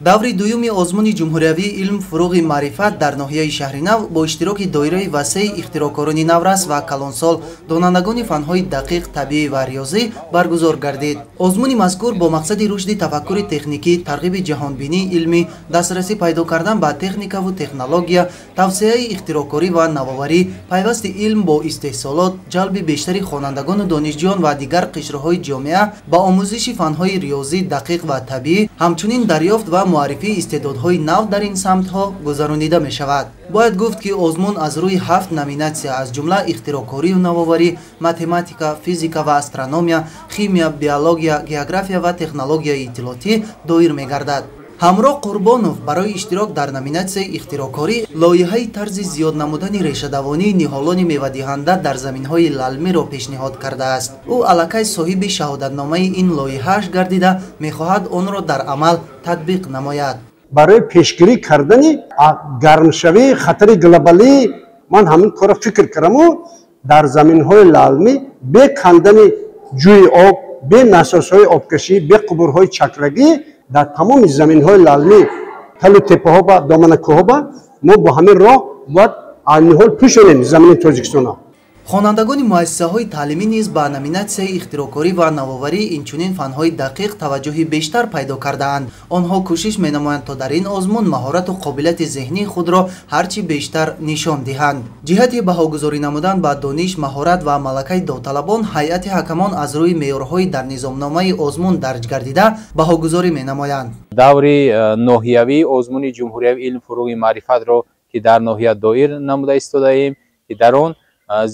Даври дуюми озмуни ҷумҳуриявии илм фуруғи маърифат дар ноҳияи Шаҳринав бо иштироки доираи васеи ихтироъкорони наврас ва калонсол, донандагони фанҳои дақиқ, табиӣ ва риёзӣ баргузор гардид. Озмуни мазкур бо мақсади рушди тафаккури техникӣ, тарғиби ҷаҳонбинии илмӣ, дастрасӣ пайдо кардан ба техникаву технология, тавсеаи ихтироъкорӣ ва навоварӣ, пайвасти илм бо истеҳсолот, ҷалби бештари хонандагону донишҷӯён ва дигар қишрҳои ҷомеа ба омӯзиши фанҳои риёзӣ, дақиқ ва табиӣ, ҳамчунин дарёфт ва муаррифии истеъдодҳои нав дар ин самтҳо гузаронида мешавад. Бояд гуфт, ки озмун аз рӯи 7 номинатсия, аз ҷумла ихтироъкорию навоварӣ, математика, физика ва астрономия, химия, биология, география ва технологияи иттилоотӣ доир мегардад. Ҳамроҳ Қурбонов барои иштирок дар номинатсияи ихтироъкорӣ лоиҳаи тарзи зиёд намудани решадавонии ниҳолони мевадиҳанда дар заминҳои лалмиро пешниҳод кардааст. Ӯ аллакай соҳиби шаҳодатномаи ин лоиҳааш гардида, мехоҳад онро дар амал татбиқ намояд. Барои пешгирӣ кардани гармшавии хатари глобалӣ ман ҳамин корро фикр кардаму дар заминҳои лалмӣ бе кандани ҷӯи об, бе насосҳои обкашӣ, бе қубурҳои чакрагӣ дар тамоми заминҳои лалмӣ, талу теппаҳо ба доманакӯҳо ба мо бо ҳамин роҳ бояд ниҳол пӯшонем замини Тоҷикистонро. Хонандагони муассисаҳои таълимӣ низ ба номинатсияи ихтироъкорӣ ва навоварӣ, инчунин фанҳои дақиқ таваҷҷӯҳи бештар пайдо кардаанд. Онҳо кӯшиш менамоянд, то дар ин озмун маҳорату қобилияти зеҳнии худро ҳарчи бештар нишон диҳанд. Ҷиҳати баҳогузорӣ намудан ба дониш, маҳорат ва малакаи довталабон ҳайати ҳакамон аз рӯи меъёрҳои дар низомномаи озмун дарҷ гардида баҳогузорӣ менамоянд. Даври ноҳиявии озмуни ҷумҳуриявии илм фуруғи маърифатро, ки дар ноҳия доир намуда истодаем, ки дар он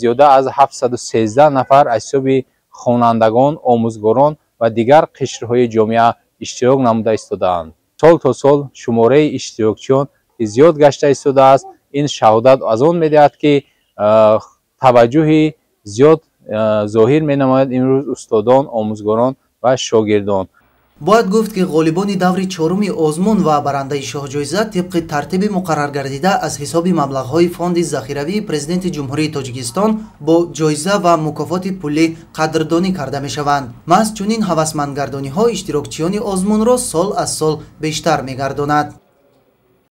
зиёда аз 713 нафар аз ҳисоби хонандагон, омӯзгорон ва дигар қишрҳои ҷомеа иштирок намуда истодаанд. Сол то сол шумораи иштирокчиён зиёд гашта истодааст. Ин шаҳодат аз он медиҳад, ки таваҷҷӯҳи зиёд зоҳир менамояд имрӯз устодон, омӯзгорон ва шогирдон. Бояд гуфт, ки ғолибони даври чоруми озмун ва барандаи шоҳҷоиза тибқи тартиби муқарраргардида аз ҳисоби маблағҳои фонди захиравии Президенти Ҷумҳурии Тоҷикистон бо ҷоиза ва мукофоти пулӣ қадрдонӣ карда мешаванд. Маҳз чунин ҳавасмандгардониҳо иштирокчиёни озмунро сол аз сол бештар мегардонад.